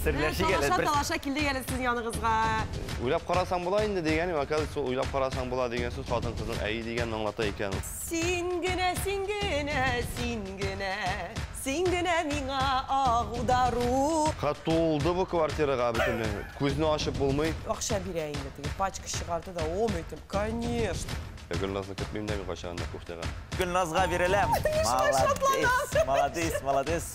Серләшик әле. Талаша талаша килдек әле сезнең яныгызга. Уйлап карасаң була инде дигән, оказывается, уйлап карасаң була дигән сүз хатын-кызның әй дигәнен аңлата икән. Син генә, син генә, син генә, син генә миңа агу дару. Ха тулды бу квартирага бөтенләй. Күзне ачып булмый. Акча бирә инде теге пачка чыгарды да, о, әйтәм, конечно. Гөлназны көтмим дә мин кайчагында кухняга. Гөлназга биреләм. Молодец, молодец, молодец.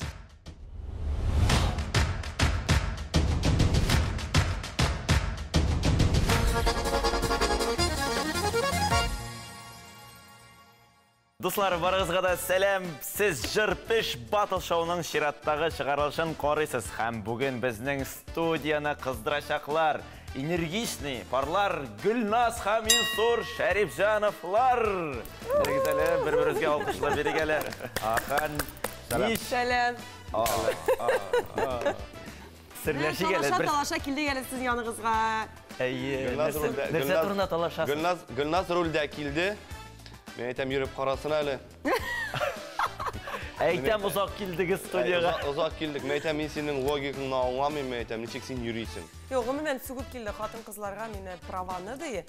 Дуслар, барыгызга да сәлам. Сез Җыр пеш батл шоуның чираттагы чыгарылышын карыйсыз. Һәм бүген безнең студияне кыздырачаклар. Энергичный парлар Гөлназ һәм Илсур Шәрипҗановлар. Бирегез әле, бер-беребезгә алкышлап бирик әле. Ахан. Нич Сәлам. серләшик әле. Талаша талаша килдек әле сезнең яныгызга. Әйе, Гөлназ нәрсә рульдә- нәрсә Гөлназ- турында талашасыз? Гөлназ, Гөлназ рульдә килде. Мин әйтәм, йөреп карасын әле. Әйтәм, озак килдегез студиягә. Озак, озак килдек. Мин әйтәм, мин синең логикаңны аңламыйм, мин әйтәм, ничек син йөрисең. Юк, гомумән сүгеп килде хатын-кызларга мине праваны ди.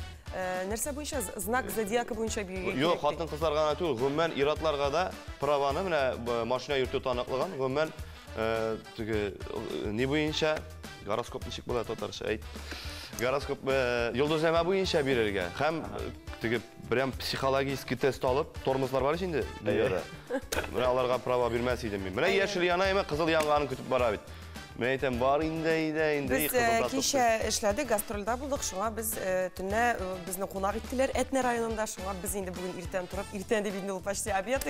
Нәрсә буенча знак зодиака буенча бирергә Юк, кирәк ди. хатын-кызларга гына түгел, гомумән ир-атларга да праваны менә машина йөртү таныклыгын, гомумән теге ни буенча гороскоп ничек була татарча әйт. Гороскоп йолдызнамә буенча бирергә һәм теге прям психологический тест алып, тормозлар бар ич инде дөньяда. Менә аларга права бирмәс идем мин. Менә яшел яна, әмма кызыл янганын көтеп бара бит. Мин әйтәм, бар инде, әйдә инде, Без кызылда тотты. кичә эшләдек, гастрольдә булдык, шуңа без төнлә безне кунак иттеләр Әтнә районында, шуңа без инде бүген иртән торып, иртән дип инде ул почти обед,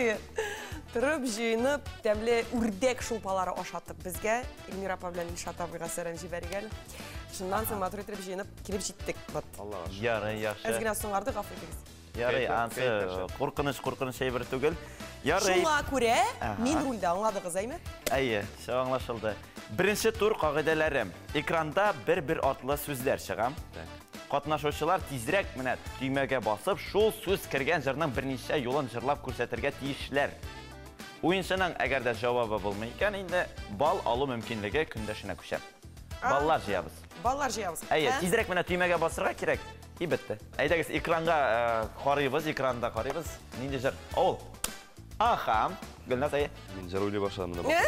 торып, җыенып, тәмле үрдәк шулпалары ашатып безгә Эльмира апа белән Илшат абыйга сәлам җибәрик әле. Шуннан соң матур итеп җыенып килеп җиттек. Вот. Аллага шөкер. Ярый, яхшы. Әз генә соңарды, гафу итегез. Ярый, Кәеф- ансы кәеф яхшы. куркыныч, куркыныч әйбер түгел. Ярый. Шуңа күрә Ага. мин рульдә, аңладыгыз, әйме? Әйе, все аңлашылды. Беренче тур кагыйдәләре. Экранда бер-бер артлы сүзләр чыга. Катнашучылар тизрәк менә төймәгә басып, шул сүз кергән җырның берничә юлын җырлап күрсәтергә тиешләр. Уенчының әгәр дә җавабы булмый икән, инде балл алу мөмкинлеге көндәшенә күчә. Баллар җыябыз. Баллар җыябыз. Әйе, Һәм тизрәк менә төймәгә басырга кирәк. И бетте. Әйдәгез, экранга карыйбыз, экранда карыйбыз. Нинди җыр? Авыл. Аха, Гөлназ, әйе. Мин җыр уйлый башладым монда.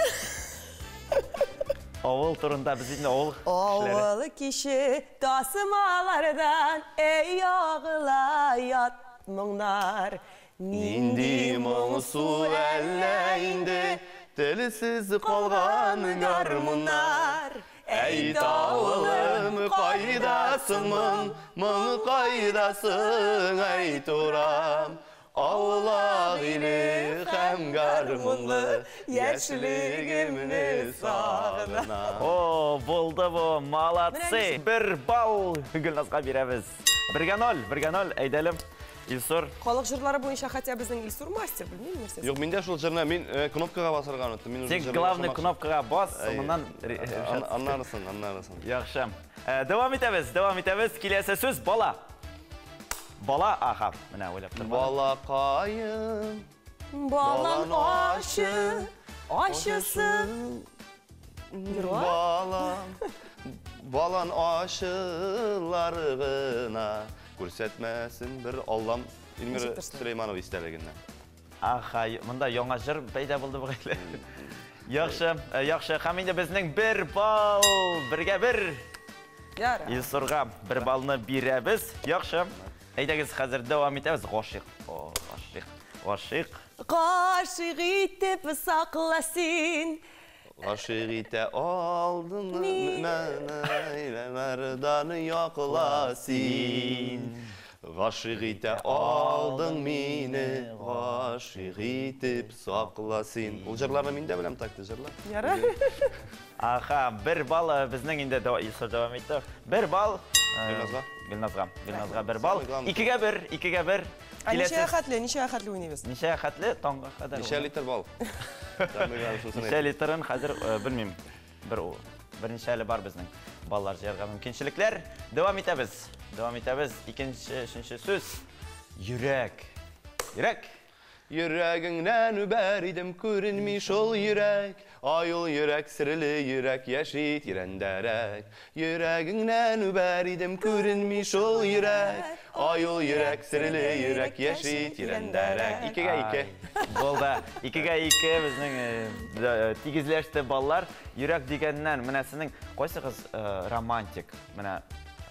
Авыл турында без инде авыл кешеләре. Авыл кеше тасымалардан эй агыла ят моңнар. Нинди моңсу әллә инде телсез калган гармуннар. Әй тавылым, кайдасың моң, моң кайдасың, әй турам. Аулак иле һәм гармунлы яшьлегемне сагынам. О, булды бу, молодцы. Бер балл Гөлназга бирәбез. 1-0, 1-0, әйдәлем. Илсур. Халык җырлары буенча хотя безнең Илсур мастер, белмим нәрсәсе. Юк, миндә шул җырны мин кнопкага басырга оныттым. Мин уже Син җырны главный башламакчы. кнопкага бас, Әйе. соңыннан Аннарысын, аннарысын. Яхшы. Дәвам итәбез, дәвам итәбез. Киләсе сүз бала. Бала, аха, менә уйлап тормадым. Балакаем, Балан балан ашы, ашысы. Балам, балан ашылар гына күрсәтмәсен бер Аллам. Эльмира Ничек торсын? Сөләйманова истәлегеннән. Аха, монда яңа җыр пәйда булды бугай. Яхшы, яхшы. Һәм инде безнең бер балл, бергә бер. Яра. Илсурга бер баллны бирәбез. Яхшы. Әйдәгез, хәзер дәвам итәбез. Гашыйк. О, гашыйк. Гашыйк. Гашыйк итеп сакла син. Гашыйк итә алдың, мәрдан якла син. Гашыйк итә алдың мине, гашыйк итеп сакла син. Ул җырларны мин дә беләм, так җырлар. Яра. Аха, бер балл безнең инде Илсур дәвам итте. Бер балл Гөлназга. Гөлназга. Гөлназга бер балл. Самый главный. 2-гә 1, 2-гә 1. А ничә хәтле, ничә хәтле уйныйбыз? Ничә хәтле? Таңга кадәр. Ничә литр бал? Самый главный шунысын Ничә әйт. литрын хәзер белмим. Берничә әле бар безнең баллар җыярга мөмкинчелекләр. Дәвам итәбез. Дәвам итәбез. Икенче, өченче сүз. Йөрәк. Йөрәк. Йөрәгеңнән үбәр идем, күренми шул йөрәк. Ай ул йөрәк, серле йөрәк, яши тирәндәрәк. Йөрәгеңнән үбәр идем, күренми шул йөрәк. Ай ул йөрәк, серле йөрәк, яши тирәндәрәк. 2-2. Булды. 2-2 безнең тигезләште баллар. Йөрәк дигәннән, менә сезнең кайсыгыз романтик? Менә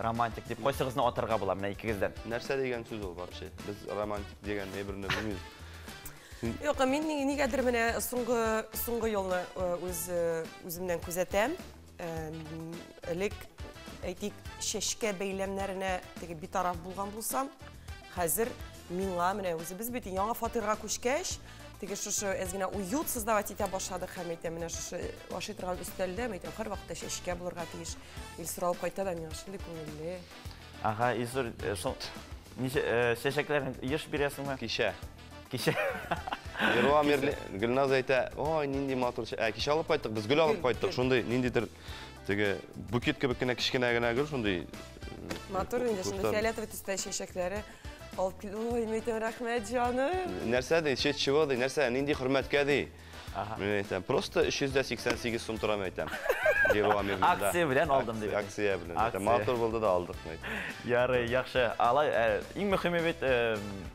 романтик дип кайсыгызны атарга була менә икегездән? Нәрсә дигән сүз ул вообще? Без романтик дигән әйберне белмибез. Юк, мин нигәдер менә соңгы елны үземнән күзәтәм. Элек, әйтик, чәчкә бәйләмнәренә теге битараф булган булсам, хәзер миңа менә үзебез бит яңа фатирга күчкәч, теге шушы әз генә уют создавать итә башладык һәм әйтәм, менә шушы ашый торган өстәлдә, әйтәм, һәрвакытта чәчкә булырга тиеш. Илсур алып кайта да миңа шундый күңелле. Ага, Илсур, чәчәкләрне еш бирәсеңме? Кичә. Кичә. Леруа Мерлен, Гөлназ әйтә, ой, нинди матур кичә алып кайттык, без гөл алып кайттык, шундый ниндидер теге букет кебек кенә кечкенә генә гөл, шундый. Матур инде, шундый фиолетовый төстә чәчәкләре алып килде. Ой, мин әйтәм, рәхмәт, җаным. Нәрсә ди, честь чего ди, нәрсә, нинди хөрмәткә ди. Мин әйтәм, просто 388 сум тора, мин әйтәм. Леруа Мерленда. Акция белән алдым дип. Акция белән. Әйтәм, матур булды да алдык, мин әйтәм. Ярый, яхшы. Алай, иң мөһиме бит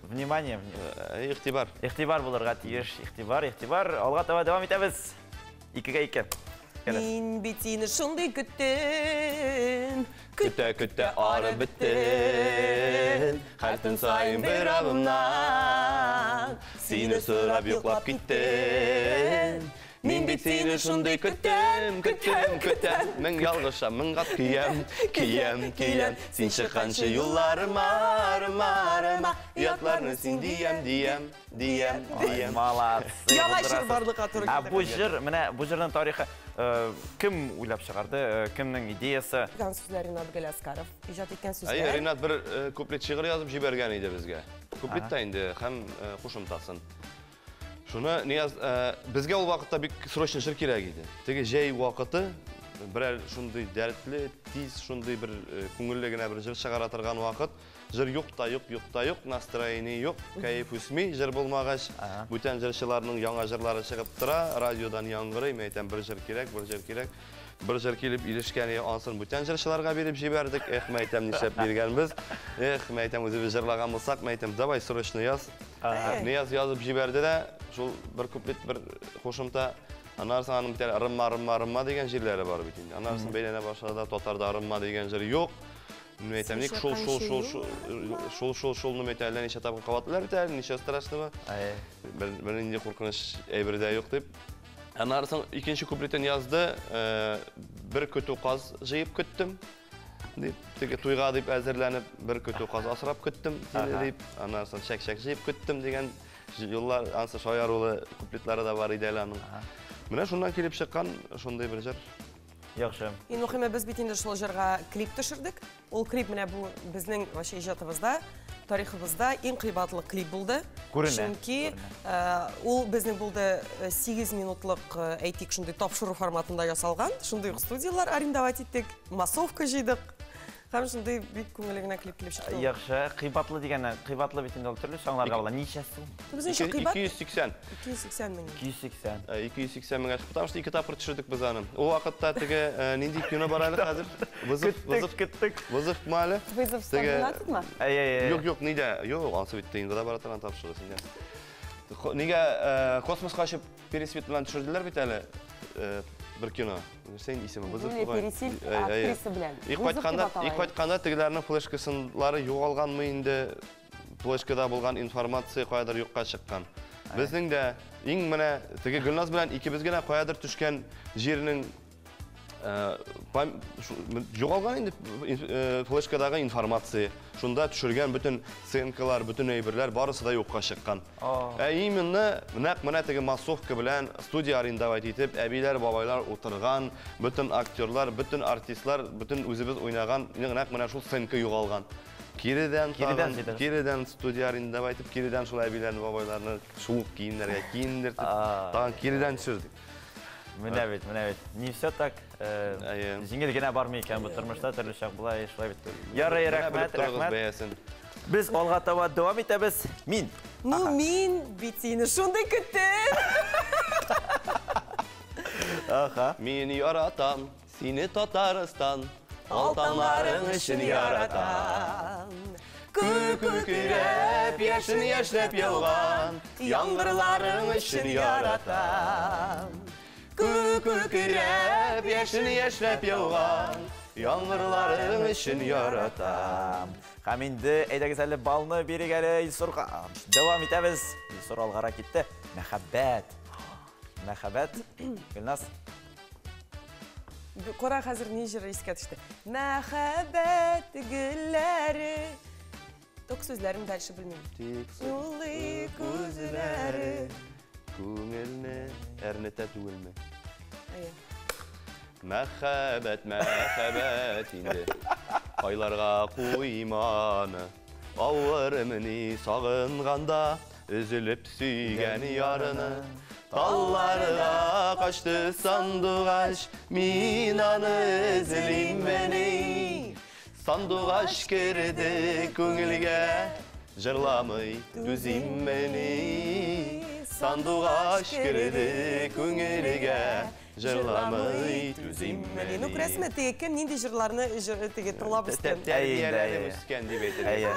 внимание. Игътибар. Игътибар булырга тиеш. Игътибар, игътибар. Алга таба дәвам итәбез. 2-2. Мин бит сине шундый көттем. Көтә-көтә арып беттем. Һәр төн саен бер абымнан сине сорап йоклап киттем. Мин бит сине шундый көттем, көттем, көттем. Мең ялгышам, мең кат көям, көям, көям. Син чыкканчы юлларыма, арыма, арыма. Оятларны син диям, диям, диям, диям. Молодцы. Яңа җыр барлыкка туры килде. Ә бу җыр, менә бу җырның тарихы кем уйлап чыгарды, кемнең идеясы? Язган сүзләр Ринат Галиәскаров иҗат иткән сүзләр. Әйе, Ринат бер куплет шигырь язып җибәргән иде безгә. Куплет та инде һәм кушымтасын. Шуны Нияз, безгә ул вакытта бик срочно җыр кирәк иде. Теге җәй вакыты берәр шундый дәртле, тиз шундый бер күңелле генә бер җыр чыгара торган вакыт. Җыр юк та юк, юк та юк, настроение юк, кәеф үсми, җыр булмагач, бүтән җырчыларның яңа җырлары чыгып тора, радиодан яңгырый, мин әйтәм, бер җыр кирәк, бер җыр кирәк. Бер җыр килеп ирешкән, ансын бүтән җырчыларга биреп җибәрдек. Эх, мин әйтәм, нишләп биргәнбез. Эх, мин әйтәм, үзебез җырлаган булсак, мин әйтәм, давай срочно яз. Нияз язып җибәрде дә, шул бер куплет, бер кушымта. Аннан соң аның бит әле ырымма, ырымма, ырымма дигән җирләре бар бит инде. Аннан соң бәйләнә башлады да, татарда ырымма дигән җыр юк. Мин әйтәм, ник шул, шул, шул, шул, шул, шул, шул, мин әйтәм, әллә ничә тапкыр кабатлыйлар бит әле, ничә страшного. Бер нинди куркыныч әйбер дә юк дип. Аннан соң икенче куплетын язды, бер көтү каз җыеп көттем дип, теге туйга дип әзерләнеп, бер көтү каз асрап көттем дип, аннан соң чәк-чәк җыеп көттем дигән юллар, ансы шаярулы куплетлары да бар иде әле аның. Менә шуннан килеп чыккан шундый бер җыр. Яхшы. Иң мөһиме, без бит инде шул җырга клип төшердек. Ул клип менә бу безнең вообще иҗатыбызда, тарихыбызда иң кыйбатлы клип булды. Күренә. Чөнки, ул безнең булды 8 минутлык, әйтик, шундый тапшыру форматында ясалган. Шундый ук студиялар арендовать иттек, массовка җыйдык. Һәм шундый бик күңелле генә клип килеп чыкты. Яхшы, кыйбатлы дигәннән, кыйбатлы бит инде ул төрле чаңларга була. Ничә сум? Безнең кыйбат? 280. 280 мең. 280. 280 меңгә, потому что ике тапкыр төшердек без аны. Ул вакытта теге нинди кино бар әле хәзер? Вызов, вызов, Көттек. Вызов ма әле? Вызов 112 ма? Әй, әй, әй. Юк, юк, нидә? Юк, ансы бит ТНВда бара торган тапшыру синдә. Нигә космоска очып Пересвет белән төшерделәр бит әле бер кино. Нәрсә инде исеме? Вызов Юлия бугай. Пересильд Әй, әй. актриса белән. И Вызов дип атала инде. кайтканда тегеләрнең флешкасынлары югалганмы инде? Флешкада булган информация каядыр юкка чыккан. Безнең дә иң менә теге Гөлназ белән икебез генә каядыр төшкән җирнең югалган инде флешкадагы информация. Шунда төшергән бөтен сценкалар, бөтен әйберләр барысы да юкка чыккан. Ә именно нәкъ менә теге массовка белән студия арендовать итеп, әбиләр, бабайлар утырган, бөтен актерлар, бөтен артистлар, бөтен үзебез уйнаган, нәкъ менә шул сценка югалган. Киредән Киредән тагын, җыйдыгыз. киредән студия арендовать итеп, киредән шул әбиләрне, бабайларны шул ук киемнәргә киендертеп, тагын киредән төшердек. Менә бит, менә бит. Не все так җиңел генә бармый икән бу тормышта, төрле чак була, шулай бит. Ярый, Менә рәхмәт, белеп торыгыз рәхмәт. бәясен. Без алга таба дәвам итәбез. Мин. Ну, мин бит сине шундый көттем. Аха. Мин яратам сине, Татарстан, Алтанларың өчен яратам. Күк күкрәп, яшен яшьнәп яуган яңгырларың өчен яратам. Күк күкрәп, яшен яшьнәп яуган яңгырларың өчен яратам. Һәм инде әйдәгез әле балны бирик әле Илсурга. Дәвам итәбез. Илсур алгара китте. Мәхәббәт. Мәхәббәт. Гөлназ. Кара, хәзер ни җыры искә төште. Мәхәббәт гөлләре. Ток сүзләрен дальше белмим. Тик Сулый күзләре. Күңелне әрнетә түгелме? Әйе. Мәхәббәт, мәхәббәт инде. Айларга куйманы. Авыр мени сагынганда өзелеп сөйгән ярыны. Талларга качты сандугач, мин аны эзлиммени? Сандугач керде күңелгә, җырламый түзиммени? Сандугач керде күңелгә, җырламый түзиммени? Ну, күрәсезме, теге кем нинди җырларны теге тыңлап үскән. Тәрбияләнеп үскән дип әйтергә. Әйе.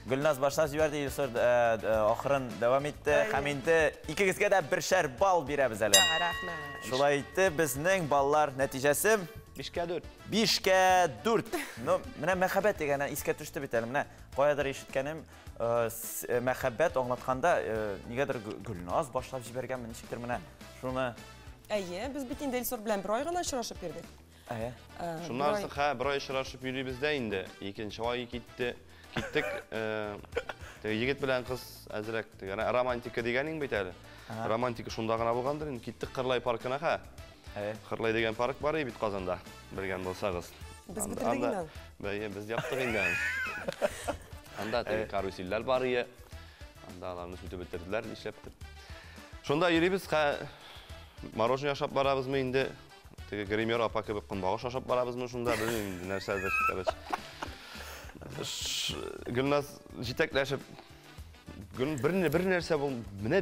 Гөлназ башлап җибәрде, Илсур ахырын дәвам итте. Һәм инде икегезгә дә бершәр балл бирәбез әле. Рәхмәт. Шулай итте, безнең баллар нәтиҗәсе 5-4. 5-4. Ну, менә мәхәббәт дигән искә төште бит әле. Менә каядыр ишеткәнем, мәхәббәт аңлатканда, нигәдер Гөлназ башлап җибәргәнме, ничектер менә шуны. Әйе, без бит инде Илсур белән бер ай гына очрашып йөрдек. Әйе. Шуннан соң, ха, бер ай очрашып йөрибез дә инде. Икенче ай китте. Киттек, теге егет белән кыз әзрәк теге романтика дигәнең бит әле. Романтика шунда гына булгандыр инде. Киттек Кырлай паркына, ха. Кырлай дигән парк бар бит Казанда, белгән булсагыз. Без бетердек инде аны. Бәйе, без яптык инде аны. Анда теге карусельләр бар ие. Анда аларны сүтеп бетерделәр, нишләптер. Шунда йөрибез, ха, мороженое ашап барабызмы инде? Теге гример апа кебек көнбагыш ашап барабызмы шунда, белмим инде нәрсәдер, короче. Гөлназ җитәкләшеп, гөл бер нәрсә бул, менә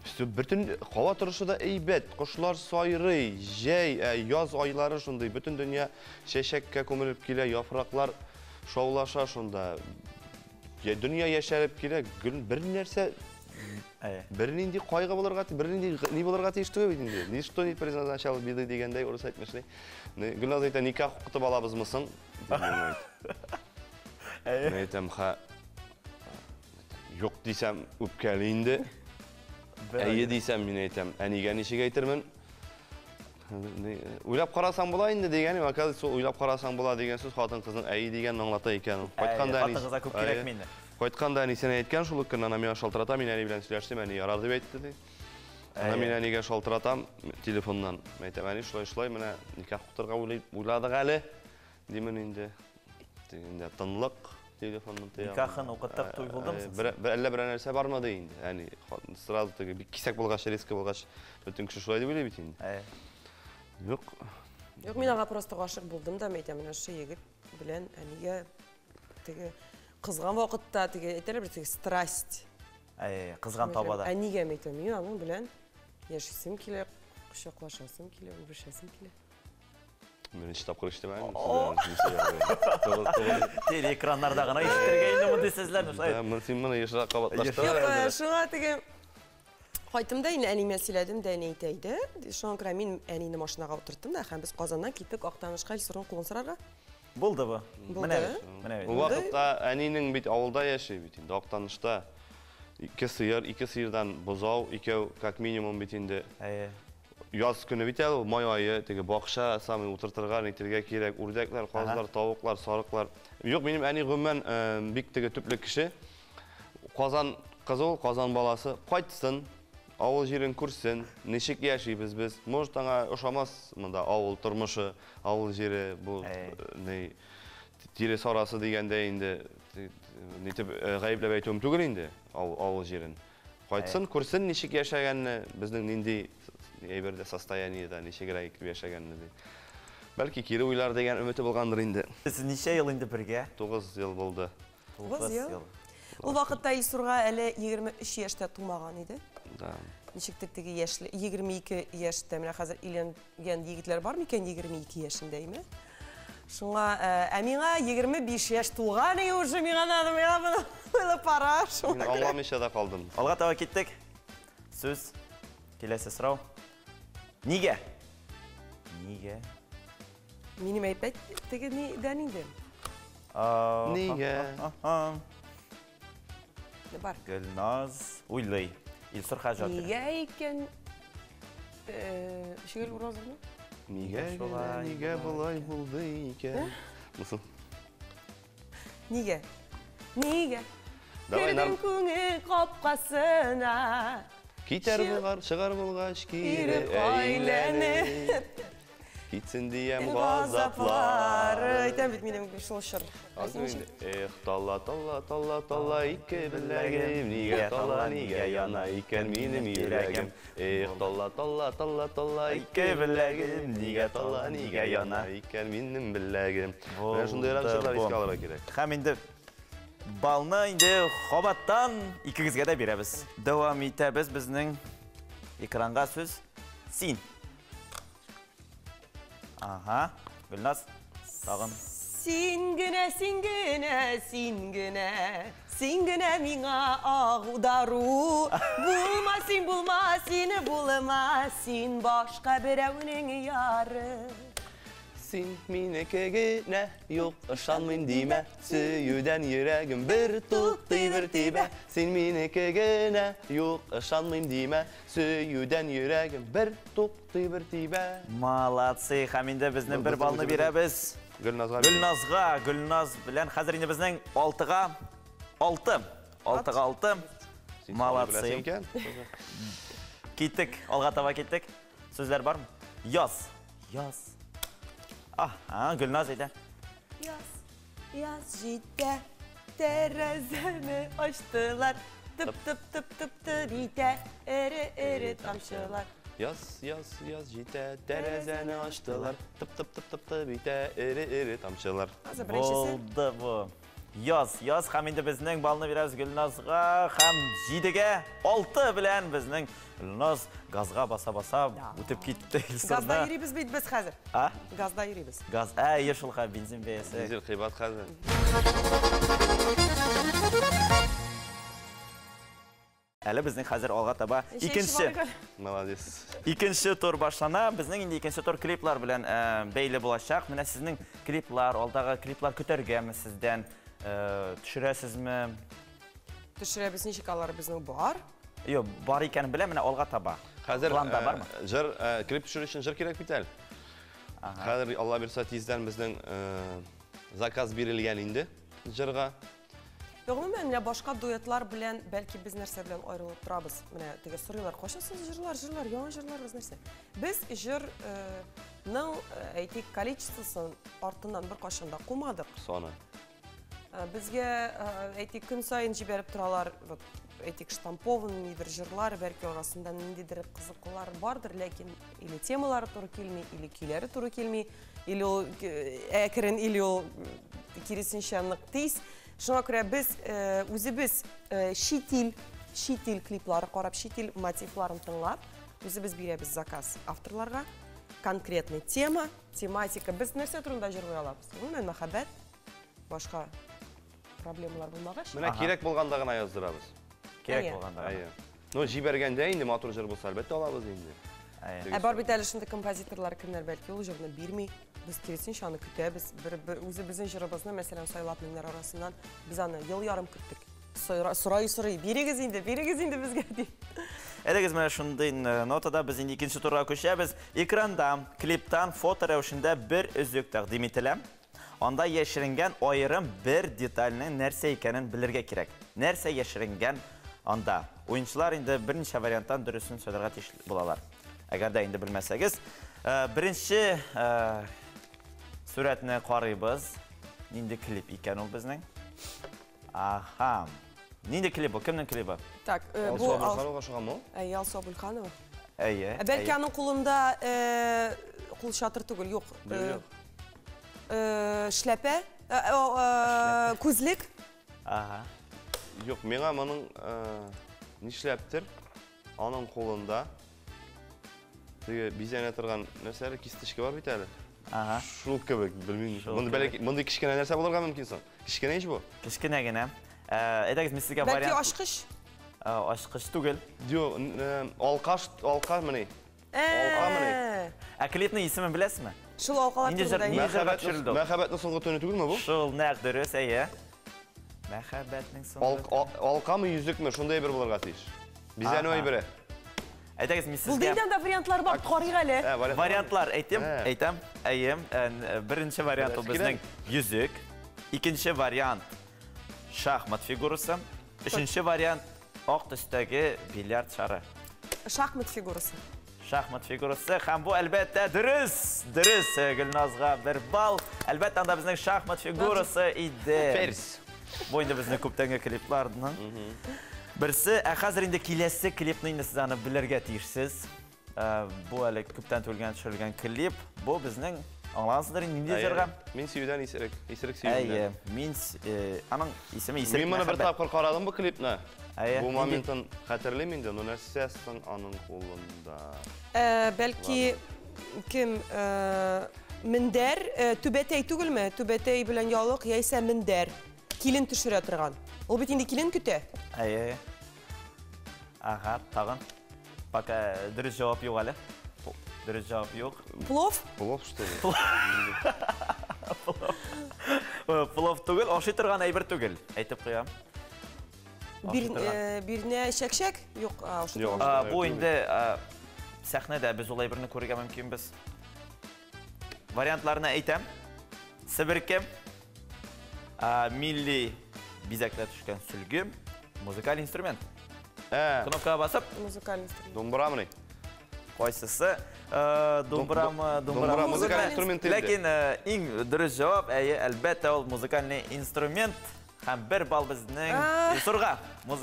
всё, бөтен һава торышы да әйбәт, кошлар сайрый, җәй, яз айлары шундый, бөтен дөнья чәчәккә күмелеп килә, яфраклар шаулаша шунда. Я, дөнья яшәреп килә, гөл бер нәрсә, бер нинди кайгы булырга, бер нинди ни булырга тиеш түгел бит инде. Ничто не предназначало беды дигәндәй, урыс әйтмешли. Гөлназ әйтә, никах укытып алабызмы соң? Дип миңа әйтә. Мин әйтәм, ха, юк дисәм, үпкәле инде. Әйе дисәм, мин әйтәм, әнигә ничек әйтермен? Уйлап карасаң була инде дигәнем, оказывается, ул уйлап карасаң була дигән сүз хатын-кызның әйе дигәнен аңлата икән. Кайтканда әни Хатын-кызга күп кирәкми инде. Кайтканда әнисенә әйткән шул ук көнне, ана миңа шалтырата, мин әни белән сөйләштем, әни ярар дип әйтте ди. Ана мин әнигә шалтыратам телефоннан. Әйтәм, әни, шулай шулай, менә никах укытырга уйладык әле. Димен инде. Инде тынлык телефонның теге. Никахын укыттык, туй булдымы соң? Әллә берәр нәрсә бармы ди инде. Әни, сразу теге бик кисәк булгач, резко булгач, бөтен кеше шулай дип уйлый бит инде. Юк. Юк, мин аңа просто гашык булдым да, әйтәм, менә шушы егет белән әнигә теге кызган вакытта теге әйтәләр бит, теге страсть. Әйе, кызган табада. Әнигә әйтәм, мин аның белән яшисем килә, кочаклашасым килә, үбешәсем килә. Беренче тапкыр ишетәм. Телеэкраннарда гына ишетергә инде мондый сүзләрне, шулай. Да, син моны ешрак кабатлаштыр. Юк, шуңа теге кайттым да инде әниемә сөйләдем дә, әни әйтә иде. Шуңа күрә мин әнине машинага утырттым да, һәм без Казаннан киттек Актанышка Илсурның кулын сорарга. Булды бу. Булды. Менә бит, менә бит. Ул вакытта әнинең бит авылда яши бит инде, Актанышта. Ике сыер, ике сыердан бозау, икәү как минимум бит инде. Әйе. Яз көне бит әле, май ае, теге бакча самый утыртырга, нитергә кирәк, үрдәкләр, казлар, тавыклар, сарыклар. Юк, минем әни гомумән бик теге төпле кеше. Казан кызы ул, Казан баласы. Кайтсын, авыл җирен күрсен, ничек яшибез без. Может, аңа ошамас монда авыл тормышы, авыл җире, бу ни тире сарасы дигәндә инде, нитеп гаепләп әйтүем түгел инде авыл җирен. Кайтсын, күрсен ничек яшәгәнне, безнең нинди әйбердә состояниедә, ничегрәк итеп яшәгәнне ди. Бәлки кире уйлар дигән өмете булгандыр инде. Сез ничә ел инде бергә? 9 ел булды. 9 ел. Ул вакытта Илсурга әле 23 яшьтә тумаган иде. Да. Ничектер теге яшьле, 22 яшьтә, менә хәзер өйләнгән егетләр бар микән 22 яшендә, име? Шуңа, ә миңа 25 яшь тулган и уже миңа надо, миңа моны было пора. Шуңа Мин аңламыйча да калдым. Алга таба киттек. Сүз. Киләсе сорау. Нигә? Нигә? Минем әйбәт теге нидән инде? Нигә? Бар. Гөлназ уйлый. Илсур хәзер җавап бирә. Нигә икән? Шигел Уразовны? Нигә шулай нигә болай булды икән? Мусыл. Нигә? Нигә? Давай, Кердем күңел капкасына. Китәр булгар, чыгар булгач, кире Кире әйләнеп. Китсен диям Газаплары. газаплары. Әйтәм бит минем шул чор. Эх, тала, тала, тала, тала, ике беләгем, нигә тала, нигә яна икән минем йөрәгем. Эх, тала, тала, тала, тала, ике беләгем, нигә тала, нигә яна икән минем беләгем. Менә шундыйрак җырлар искә алырга кирәк. Һәм инде балны инде кабаттан икегезгә дә бирәбез. Дәвам итәбез безнең экранга сүз син. Ага, Гөлназ, тагын. Син генә, син генә, син генә, син генә миңа агу дару. Булма син, булма син, булма син башка берәүнең яры. Син минеке генә, юк, ышанмыйм димә, сөюдән йөрәгем бер туктый, бер тибә. Син минеке генә, юк, ышанмыйм димә, сөюдән йөрәгем бер туктый, бер тибә. Молодцы, һәм инде безнең бер балны бирәбез. Гөлназга. Гөлназга, Гөлназ белән хәзер инде безнең 6-га 6. 6-га 6. Молодцы. Киттек, алга таба киттек. Сүзләр бармы? Яз. Яз. Аһа, Гөлназ әйтә. Яз, яз җитә, тәрәзәне ачтылар. Тып тып тып тып тып итә, эре-эре тамчылар. Яз, яз, яз җитә, тәрәзәне ачтылар. Тып тып тып тып тып итә, эре-эре тамчылар. Хәзер беренчесе. Булды бу. Яз, яз һәм инде безнең балны бирәбез Гөлназга һәм 7-гә 6 белән безнең Гөлназ газга баса-баса үтеп китте Газда Илсурны. йөрибез бит без хәзер. А? Газда йөрибез. Газ, ә, шул ха, бензин бәясе. Дизель кыйбат хәзер. Әле безнең хәзер алга таба икенче Молодец. Икенче тур башлана. Безнең инде икенче тур клиплар белән бәйле булачак. Менә сезнең клиплар, алдагы клиплар көтәргәме сездән? Төшерәсезме? Төшерәбез, ничек алар безнең бар? Юк, бар икәнен беләм, менә алга таба. Хәзер Планда бармы? Җыр, клип төшерү өчен җыр кирәк бит әле. Хәзер Алла бирсә тиздән безнең заказ бирелгән инде җырга. Юк, гомумән, менә башка дуэтлар белән бәлки без нәрсә белән аерылып торабыз. Менә теге сорыйлар, кайчан сез җырлар, җырлар, яңа җырларыгыз нәрсә? Без җырның, әйтик, количествосын артыннан бер кайчан да кумадык. Саны. Безгә, әйтик, көн саен җибәреп торалар, вот, әйтик, штампованный бер җырлар, бәлки арасында ниндидер кызыклылар бардыр, ләкин или темалары туры килми, или көйләре туры килми, или ул әкрен, или ул киресенчә нык тиз. Шуңа күрә без үзебез чит ил клиплары карап, чит ил мотивларын тыңлап, үзебез бирәбез заказ авторларга. Конкретный тема, тематика. Без нәрсә турында җырлый алабыз? Гомумән, мәхәббәт, башка проблемалар булмагач. Менә кирәк булганда гына яздырабыз. Кирәк булганда гына. Әйе. Ну, җибәргәндә инде матур җыр булса, әлбәттә алабыз инде. Әйе. Ә бар бит әле шундый композиторлар, кемнәр бәлки ул җырны бирми. Без киресенчә аны көтәбез. Бер үзебезнең җырыбызны, мәсәлән, сайлап меңнәр арасыннан без аны ел ярым көттек. Сорай-сорай, бирегез инде, бирегез инде безгә дип. Әлегез менә шундый нотада без инде икенче турга күчәбез. Экранда клиптан фото рәвешендә бер өзек тәкъдим ителә. Анда яшеренгән аерым бер детальнең нәрсә икәнен белергә кирәк. Нәрсә яшеренгән анда? Уенчылар инде берничә варианттан дөресен сайларга тиеш булалар. Әгәр дә инде белмәсәгез, беренче сурәтне карыйбыз. Нинди клип икән ул безнең? Аха. Нинди клип бу? Кемнең клибы? Так, Алсу бу Абульханова шугамы? Әйе, Алсу Абульханова. Әйе, Ә бәлки әйе. аның кулында кул чатыр түгел, юк. Юк, юк. Шляпә, күзлек. Ага. Юк, миңа моның нишләптер? Аның кулында теге бизәнә торган нәрсә әле, кисточка бар бит әле. Ага. Шул кебек, белмим. Шул Мондый кебек. бәләкәй, мондый кечкенә нәрсә булырга мөмкин соң? Кечкенә ич бу. Кечкенә генә. Әйдәгез, мин сезгә Бәлки вариант. ачкыч? Ачкыч түгел. Юк, алкаш, алка мени. Алкамыни? Ә клипның исемен беләсезме? Шул алкалар Нинди җыр- турында. нинди җырга төшерелде ул? Мәхәббәтнең соңгы төне түгелме бу? Шул нәкъ дөрес, әйе. Мәхәббәтнең соңгы. Алкамы, йөзекме, шундый әйбер булырга тиеш. Бизәнү Ага. әйбере. Әйдәгез, мин Булды сезгә инде анда вариантлар бар, карыйк әле. Ә, вариант- вариантлар әйтәм, Ә. әйтәм. Әйе, беренче вариант ул Беләсе безнең йөзек. Икенче вариант шахмат фигурасы. Өченче вариант ак төстәге бильярд шары. Шахмат фигурасы. Шахмат фигурасы һәм бу әлбәттә дөрес. Дөрес, Гөлназга бер балл. Әлбәттә анда безнең шахмат фигурасы иде. Ферзь. Бу инде безнең күптәнге клипларның берсе. Ә хәзер инде киләсе клипны инде сез аны белергә тиешсез. Бу әле күптән түгел төшерелгән клип. Бу безнең аңлагансыздыр инде нинди җырга. Мин сөюдән исерек, исерек сөюдән. Әйе, мин аның исеме исерек. Мин моны бер мәхәббәт. тапкыр карадым бу клипны. Әйе, Бу нинди? моментын хәтерлим инде, но нәрсә соң аның кулында? Бәлки кем мендәр, түбәтәй түгелме? Түбәтәй белән ялык яисә мендәр. Килен төшерә торган. Ул бит инде килен көтә. Әйе. Ага, тагын. Пока дөрес җавап юк әле. Дөрес җавап юк. Плов? Плов, что ли? Плов түгел, ашый торган әйбер түгел. Әйтеп куям. Ашый торган. Бирнә чәкчәк? Юк, ашый Юк. торган. Бу инде сәхнәдә без ул әйберне күрергә мөмкинбез. Вариантларны әйтәм. Себерке, милли бизәкләр төшкән сөлге, музыкаль инструмент. Кнопкага басып. Музыкаль инструмент. Домбырамыни? Кайсысы? Домбырамы, Домбыра домбырамы? музыкаль инструмент инде. Ләкин иң дөрес җавап, әйе, әлбәттә, ул музыкальный инструмент. Һәм бер балл безнең Илсурга. Бу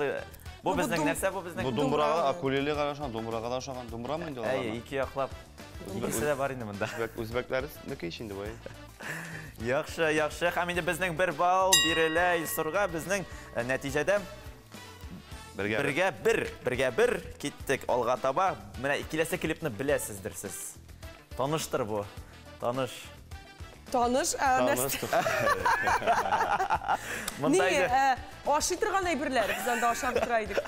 Ну, бу безнең нәрсә, бу безнең? Бу домбырага, акулелега ошаган, домбырага да ошаган. Домбырамы инде алар? Әйе, ике яклап. Икесе дә бар инде монда. Үзбәкләрнеке ич инде бу. Яхшы, яхшы. Һәм инде безнең бер балл бирелә Илсурга. Безнең нәтиҗәдә Бергә бергә бер, бергә бер киттек алга таба. Менә киләсе клипны беләсездер сез. Таныштыр бу. Таныш. Таныш, Таныш. Монда Ни, инде ашый торган әйберләр, без анда ашап тора идек.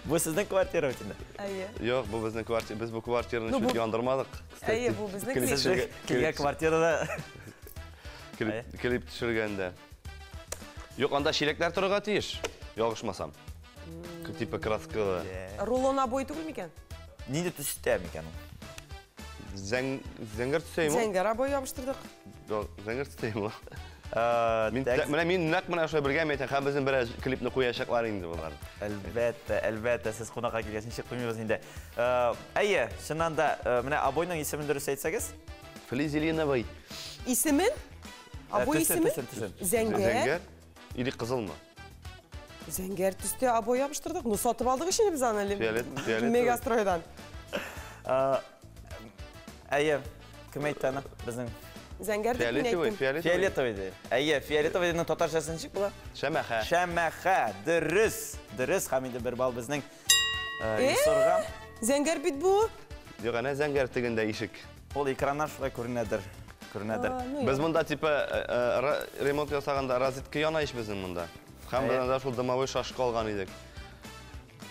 Бу сезнең квартира бит инде. Әйе. Юк, бу безнең квартира, без бу квартираны Ну, бу- чуть яндырмадык. Кстати, Әйе, бу безнең клип клип. төшергә- Килгән квартирада. Клип төшергәндә. Юк, анда чиләкләр торырга тиеш, ялгышмасам. Типа краскалы. Рулон обои түгел микән? Нинди төстә микән ул? Зәңгәр төстәме ул? Зәңгәр обои ябыштырдык. Юк, зәңгәр төстәме ул? Мин менә мин нәкъ менә шулай бергә әйтәм, һәм безнең бераз клипны куячаклар инде болар. Әлбәттә, әлбәттә, сез кунакка килгәч ничек куймыйбыз инде. Әйе, чыннан да, менә обойның исемен дөрес әйтсәгез. Флизелиновый. Исемен? Обой Төсен, исеме? төсен, төсен. Зәңгәр. Зәңгәр или кызылмы? Зәңгәр төстә обой ябыштырдык. Ну, сатып алдык ич инде без аны. Фиолет, фиолетовый. Мегастройдан. Әйе, кем әйтте аны? Безнең Зәңгәр дип мин Фиолетовый, әйттем. фиолетовый. Фиолетовый ди. Әйе, фиолетовыйның татарчасы ничек була? Шәмәхә. Шәмәхә. Дөрес. Дөрес, һәм инде бер балл безнең Илсурга. Зәңгәр бит бу. Юк, әнә зәңгәр тегендә ишек. Ул экраннан шулай күренәдер. Күренәдер. Ну, Без монда типа ремонт ясаганда розетка яна ич безнең монда. Һәм без анда шул дымовой шашка алган идек.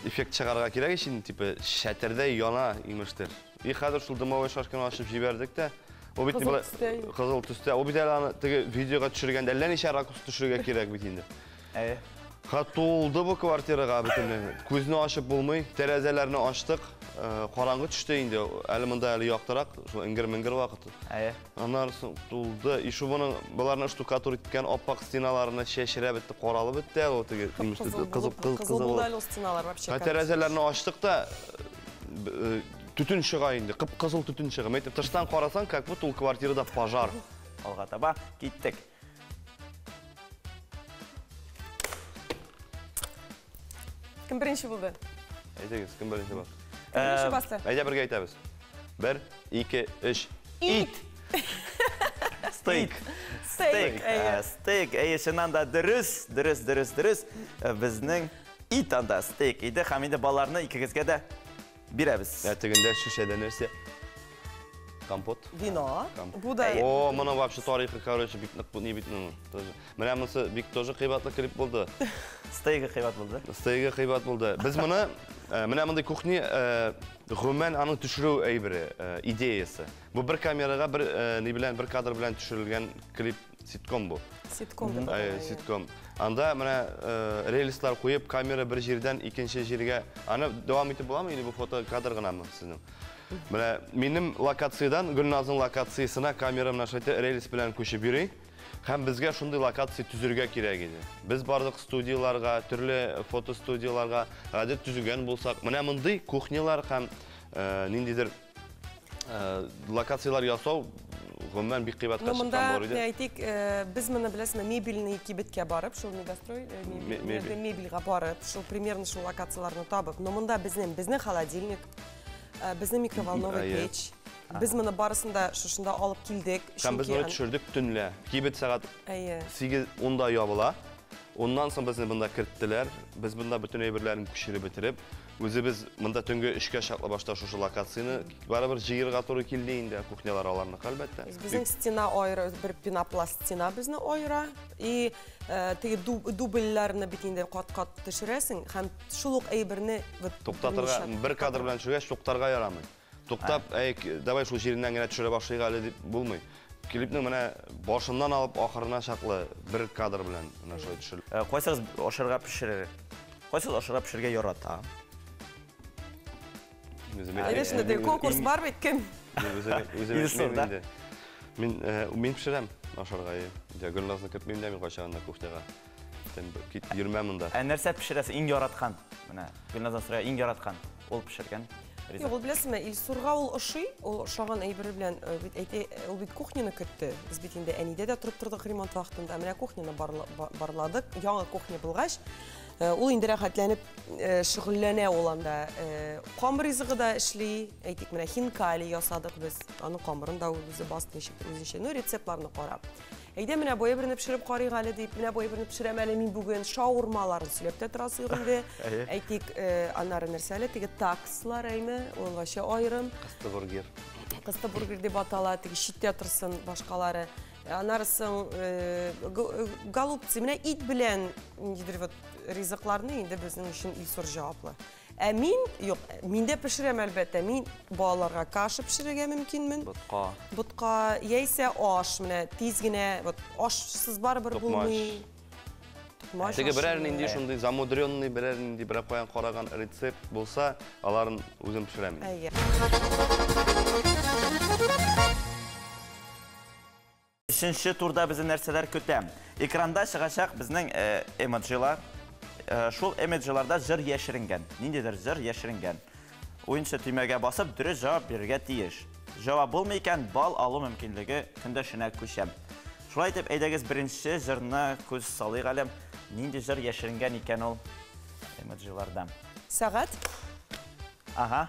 Эффект чыгарга кирәк ич инде, типа шәтердәй яна имештер. И хәзер шул дымовой шашканы ачып җибәрдек тә. Ул бит Кызыл болай төстә. Кызыл төстә. Ул бит әле аны теге видеога төшергәндә әллә ничә ракурс төшерергә кирәк бит инде. Әйе. Ха тулды бу квартирага бөтенләй. Күзне ачып булмый, тәрәзәләрне ачтык. Караңгы төште инде. Әле монда әле яктырак, шул эңгер-меңгер вакыты. Әйе. Аннары соң тулды. И шу моның боларны штукатур иткән аппак стеналарны чәчрәп бетте, каралып бетте әле ул теге. Кызыл Кызыл, булып, кызыл, кызыл кызыл булды булып. әле ул стеналар вообще. Ха, тәрәзәләрне ачтык та, төтен чыга инде, кып-кызыл төтен чыга. Мәйтеп, тыштан карасаң, как будто ул квартирада пожар. Алга таба киттек. Кем беренче булды? Әйтегез, кем беренче булды? Кем беренче басты? Әйдә бергә әйтәбез. 1, 2, 3. Ит. Стейк. Стейк. Стейк. Стейк. Әйе, чыннан да дөрес, дөрес, дөрес, дөрес. Безнең Ит анда, стейк иде. Һәм инде балларны икегезгә дә бирәбез. Ә тегендә шешәдә нәрсә? Компот. Вино. Бу да О, моның вообще тарихы, короче, бик нык не бит, ну, тоже. Менә монысы бик тоже кыйбатлы клип булды. Стейгы кыйбат булды. Стейгы кыйбат булды. Без моны менә мондый кухня, гомумән аның төшерү әйбере, идеясы. Бу бер камерага бер ни белән бер кадр белән төшерелгән клип, ситком бу. Ситком дип Әй, атала. Ситком. Анда менә рельслар куеп, камера бер җирдән икенче җиргә. Аны дәвам итеп буламы или бу фото кадр гынамы сезнең? Менә минем локациядән Гөлназның локациясенә камера менә шулай рельс белән күчеп йөри. Һәм безгә шундый локация төзергә кирәк иде. Без бардык студияларга, төрле фотостудияларга, гадәт төзегән булсак, менә мондый кухнялар һәм ниндидер локациялар ясау гомумән бик кыйбатка Ну, монда, чыккан булыр иде. Әйтик, без моны, беләсезме, мебельный кибеткә барып, шул Мегастрой, Мебель. Мебельгә барып, шул примерно шул локацияларны табып. Но монда безнең холодильник, безнең микроволновый печь. Без моны барысын да шушында алып килдек. Һәм без чөнки моны төшердек төнлә. Кибет сәгать 8-10да ябыла. Уннан соң безне монда керттеләр. Без монда бөтен әйберләрен күчереп бетереп, үзебез монда төнге 3кә чаклы башта шушы локацияне барыбер җыерга туры килде инде, кухнялар аларныкы, әлбәттә. Безнең стена аера, бер пенопласт стена безне аера. И теге дубльләрне бит инде кат-кат төшерәсең һәм шул ук әйберне вот Туктатырга, берничә бер кадр белән төшергәч, туктарга ярамый. Туктап, әй, давай шул җиреннән генә төшерә башлыйк әле дип булмый. Клипның менә башыннан алып ахырына чаклы бер кадр белән менә шулай төшерелде. Кайсыгыз ашарга пешерер? Кайсыгыз ашарга пешерергә ярата? Үзем Әйдә, әйтмим. шунда теге конкурс бар бит, кем? Мин үзем Илсур, әйтмим да? инде. Мин пешерәм ашарга, әйе. Дә, Гөлназны кертмим дә мин кайчагында кухняга. Тем кит йөрмәм монда. Ә нәрсә пешерәсең иң яраткан? Менә Гөлназдан сорая, иң яраткан. Ул пешергән ризык. Юк, ул беләсезме, Илсурга ул ошый, ул ошаган әйбере белән, бит әйтә, ул бит кухняны көтте. Без бит инде әнидә дә торып тордык ремонт вакытында. Менә кухняны барладык. Яңа кухня булгач, ул инде рәхәтләнеп, шөгыльләнә ул анда. Камыр ризыгы да эшли. Әйтик, менә хинкали ясадык без. Аның камырын да ул үзе басты, ничектер үзенчә. Ну, рецептларны карап. Әйдә, менә бу әйберне пешереп карыйк әле дип, менә бу әйберне пешерәм әле мин бүген. Шаурмаларын сөйләп тә торасы юк инде. Әйтик, аннары нәрсә әле, теге такслар әйме, ул вообще аерым. Кысты бургер. Кысты бургер дип атала, теге читтә торсын башкалары. Аннары соң, голубцы, менә ит белән ниндидер вот ризыкларны инде безнең өчен Илсур җаваплы. Ә мин, юк, мин дә пешерәм әлбәттә. Мин балаларга каша пешерергә мөмкинмен. Ботка. Ботка, яисә аш, менә тиз генә, вот ашсыз барыбер Токмач. булмый. Токмач Теге берәр ашы. нинди шундый замудренный, берәр нинди берәр каян караган рецепт булса, аларын үзем пешерәм инде. Әйе. Өченче турда безне нәрсәләр көтә? Экранда чыгачак безнең эмоджилар. Шул эмоджиларда җыр яшеренгән. Ниндидер җыр яшеренгән. Уенчы төймәгә басып, дөрес җавап бирергә тиеш. Җавап булмый икән, балл алу мөмкинлеге көндәшенә күчә. Шулай итеп, әйдәгез беренче җырны күз салыйк әле. Нинди җыр яшеренгән икән ул эмоджиларда? Сәгать. Ага.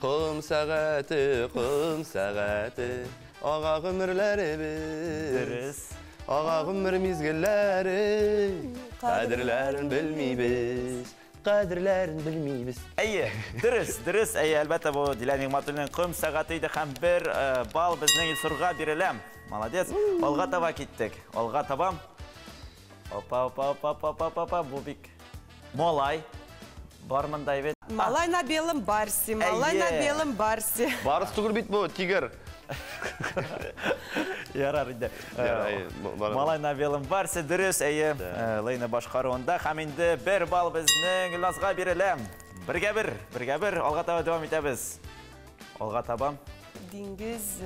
Ком сәгате, ком сәгате, ага гомерләребез. Дөрес. Ага гомер мизгелләре, кадерләрен белмибез, кадерләрен белмибез. Әйе, дөрес, дөрес, әйе, әлбәттә, бу Дилә Нигъмәтуллинаның ком сәгате иде һәм бер балл безнең Илсурга бирелә. Молодец. Алга таба киттек. Алга таба. Опа, опа, опа, опа, опа, опа, бу бик малай. Бар монда бит. Малай на белом барсе, малай на Әйе. белом барсе. Барс түгел бит бу, тигр. Ярар инде. Ярар, әйе, бар. Малай на белом барсе, дөрес, әйе. Да. Лейна башкаруында һәм инде бер балл безнең Гөлназга бирелә. Бергә бер, бергә бер, алга таба дәвам итәбез. Алга таба. Диңгез,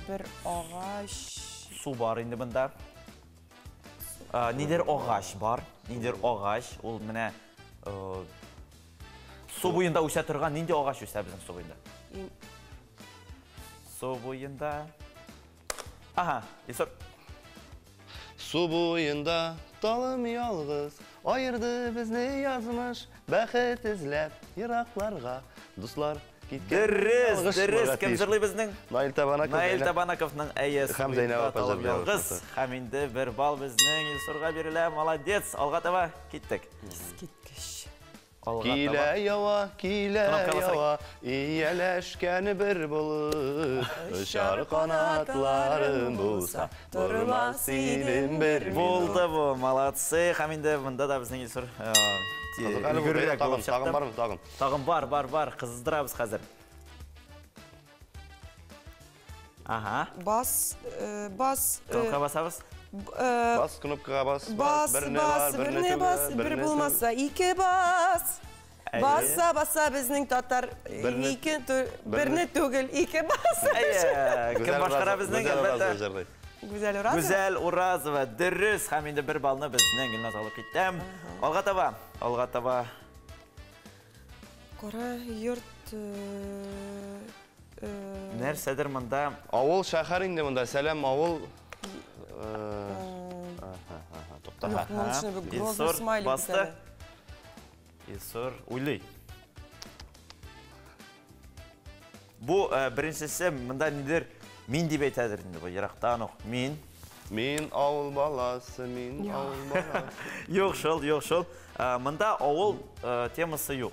бер агач. Су бар инде монда. Нидер агач бар, нидер агач, ул менә су буенда үсә торган, нинди агач үсә безнең су буенда? Су буенда. Ага, Илсур. Су буенда талым ялгыз, айырды безне язмыш, бәхет эзләп еракларга, дуслар киткән. Дөрес, Ялгыш дөрес. булырга Кем тиеш. җырлый безнең? Наил Табанаковның. Наил Табанаковның әйе, Һәм су буенда Зәйнәб апа талым җырлый ялгыз. ялгыз. Һәм инде бер балл безнең Илсурга бирелә. Молодец. Алга таба киттек. Искиткеч. Килә ява, килә ява, ияләшкән бер булып, очар канатларым булса, тормас идем бер минут. Булды бу, молодцы. Һәм инде монда да безнең Илсур өлгеррәк булып чыкты. Тагын бармы, тагын? Тагын бар, бар, бар. Кыздырабыз хәзер. Ага. Бас, бас. Кнопка басабыз. Бас, кнопкага бас. Бас, бас, берне бас, бер булмаса, ике бас. Баса, баса безнең татар ике, берне түгел, ике бас. Кем башкара безнең, әлбәттә. Гүзәл Уразова. Гүзәл Уразова, дөрес. Һәм инде бер баллны безнең Гөлназ алып китте. Алга таба, алга таба. Кара йорт. Нәрсәдер монда? Авыл, шәһәр инде монда. Сәлам, авыл. Тукта. Илсур басты. Илсур уйлый. Бу беренчесе монда нидер мин дип әйтәдер инде бу ерактан ук. Мин. Мин авыл баласы, мин авыл баласы. Юк шул, юк шул. Монда авыл темасы юк.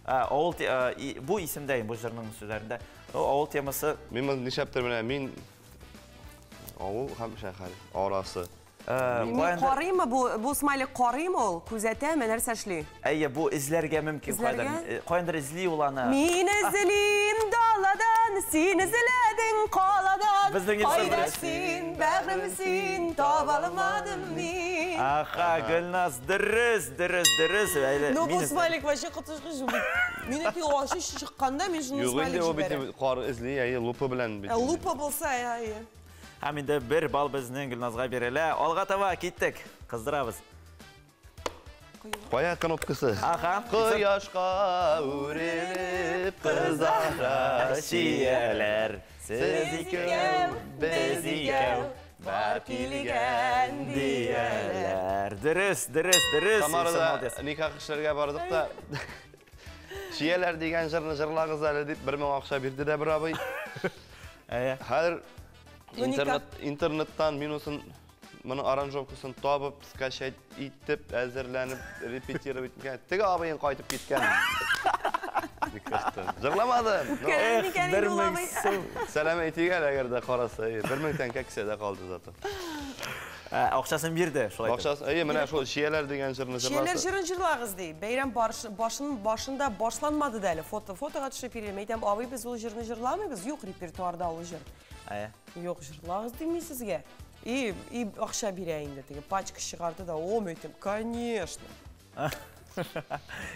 Авыл бу исемдә, бу җырның сүзләрендә. Авыл темасы. Мин моны нишләптер менә мин авыл һәм шәһәр арасы. Мин карыймы бу, бу смайлик карыймы ул? Күзәтәме, нәрсә эшли? Әйе, бу эзләргә мөмкин кайдан. Каяндыр эзли ул аны. Мин эзлим даладан, син эзләдең каладан. Кайда син, бәгърем син, таба алмадым мин. Аха, Гөлназ, дөрес, дөрес, дөрес. Ну бу смайлик вообще коточкыч. Минеке ачы чыкканда мин шуны смайлик җибәрәм. Юк инде ул бит кар эзли, әйе, лупа белән бит. Лупа булса, әйе. Һәм инде бер балл безнең Гөлназга бирелә. Алга таба киттек. Кыздырабыз. Кая кнопкасы? Аха. Кояшка үрелеп кызара чияләр. Сез икәү, без икәү, бар килгән дияләр. Дөрес, дөрес, дөрес. Самарада никах эшләргә бардык та. Чияләр дигән җырны җырлагыз әле дип 1000 акча бирде дә бер абый. Әйе. Хәзер интернеттан минусын, моның аранжировкасын табып, скачать итеп, әзерләнеп, репетировать иткән. Теге абыең кайтып киткән. Җырламадым. Эх, 1000 сум. Сәлам әйтик әле, әгәр дә караса, 1000 тәңкә кесәдә калды зато. Акчасын бирде, шулай итеп. Акчасы, әйе, менә шул чияләр дигән җырны җырласа. Чияләр җырын җырлагыз ди. Бәйрәм башында башланмады да әле. Фотога төшеп йөрим. Әйтәм, абый, без ул җырны җырламыйбыз. Юк репертуарда ул җыр. Юк, җырлагыз дими сезгә. И акча бирә инде, теге пачка чыгарды да, о, мин әйтәм, конечно.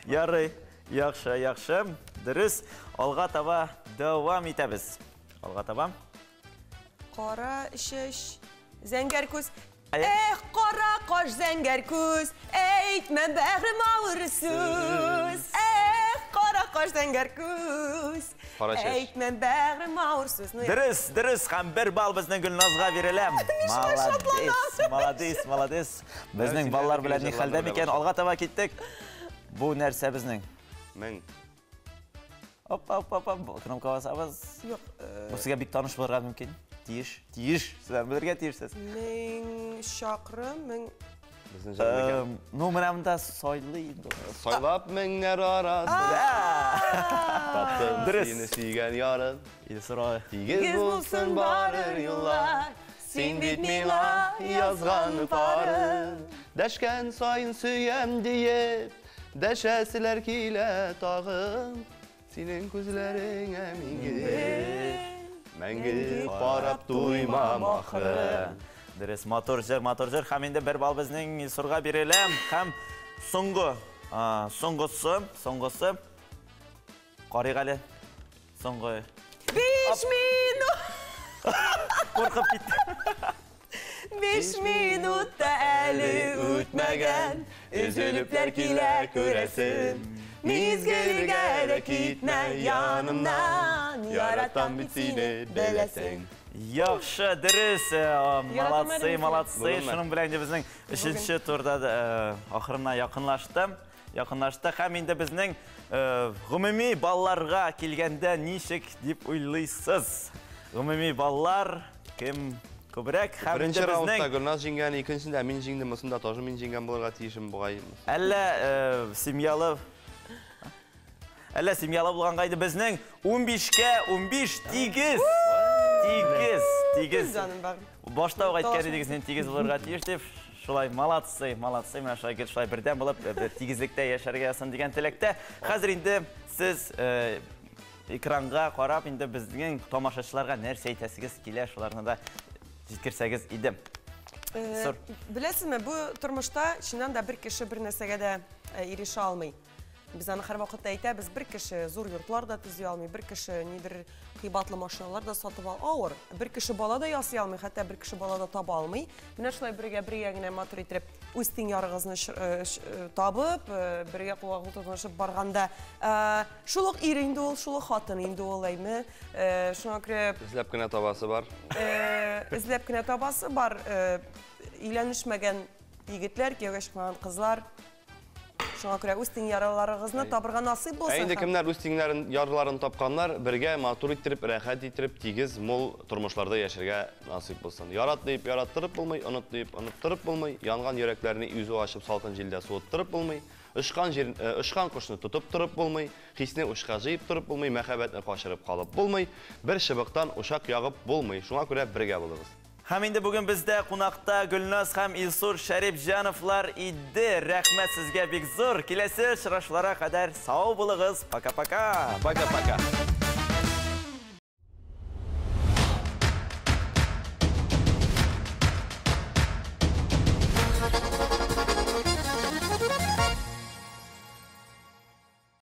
Ярый, яхшы, яхшы. Дөрес, алга таба дәвам итәбез. Алга таба. Кара чәч, зәңгәр күз. Эх, кара каш, зәңгәр күз, әйтмә бәгърем авыр сүз. Эх, кара каш, зәңгәр күз, әйтмә бәгърем авыр сүз. Дөрес, дөрес, һәм бер балл безнең Гөлназга бирелә. Молодец, молодец, молодец. Безнең баллар белән ни хәлдә микән? Алга таба киттек. Бу нәрсә безнең? Мең. Опа, опа, опа, кнопка басабыз. Юк. Бу сезгә бик таныш булырга мөмкин. Тиеш, тиеш, сезләр белергә тиешсез. Мең чакрым, мең... Безнең җыр микән? Ну, менә монда сайлый инде. Сайлап меңнәр арасында. Таптым сине сөйгән ярым. Илсур абый. Тигез булсын барыр юллар. Син бит миңа язган парым. Дәшкән сайын сөям диеп, дәшәселәр килә тагын. Синең күзләреңә мин мәңге карап туймам ахры. Дөрес, матур җыр, матур җыр. Һәм инде бер балл безнең Илсурга бирелә. Һәм соңгы, соңгысы, соңгысы. Карыйк әле. Соңгы. 5 минут. Куркып китте. 5 минутта әле үтмәгән, өзелепләр килә күрәсем. Мизгелгә дә китмә янымнан, яратам бит сине, беләсең. Яхшы, дөрес, молодцы, молодцы. Шуның белән инде безнең өченче турда ахырына якынлашты. Якынлашты һәм инде безнең гомуми балларга килгәндә ничек дип уйлыйсыз? Гомуми баллар кем Күбрәк һәм Беренче инде раундта безнең Гөлназ җиңгән, икенчесендә мин җиңдем, монысында тоже мин җиңгән булырга тиешем бугай. Әллә семьялы Әллә семьялы булганга инде безнең 15-кә 15 тигез. Тигез, тигез. Җаным бар. Башта ук әйткән идегез, син тигез булырга тиеш дип. Шулай, молодцы, молодцы, менә шулай гел шулай бердәм булып, бер тигезлектә яшәргә язсын дигән теләктә. Хәзер инде сез экранга карап, инде безнең тамашачыларга нәрсә әйтәсегез килә, шуларны да җиткерсәгез иде. Сор. Беләсезме, бу тормышта чыннан да бер кеше бер нәрсәгә дә ирешә алмый. Без аны һәрвакытта әйтәбез, бер кеше зур йортлар да төзи алмый, бер кеше нидер кыйбатлы машиналар да сатып ал, авыр. Бер кеше бала да ясый алмый, хәтта бер кеше бала да таба алмый. Менә шулай бергә бергә генә матур итеп үз тиң ярыгызны табып, бергә кулга кул тотынышып барганда, шул ук ир инде ул, шул ук хатын инде ул, әйме. Шуңа күрә Эзләп кенә табасы бар. Эзләп кенә табасы бар. Өйләнешмәгән егетләр, кияүгә чыкмаган кызлар. Шуңа күрә үз тиң яраларыгызны табырга насыйп булсын. Ә инде кемнәр үз тиңнәрен, ярларын тапканнар, бергә матур иттереп, рәхәт иттереп, тигез, мул тормышларда яшәргә насыйп булсын. Ярат диеп яраттырып булмый, оныт диеп оныттырып булмый, янган йөрәкләрне изү ачып салкын җилдә суыттырып булмый, очкан җир, очкан кошны тотып торып булмый, хисне учка җыеп торып булмый, мәхәббәтне качырып калып булмый, бер чыбыктан учак ягып булмый. Шуңа күрә бергә булыгыз. Һәм инде бүген бездә кунакта Гөлназ һәм Илсур Шәрипҗановлар иде. Рәхмәт сезгә бик зур. Киләсе очрашуларга кадәр сау булыгыз. Пока-пока. Пока-пока.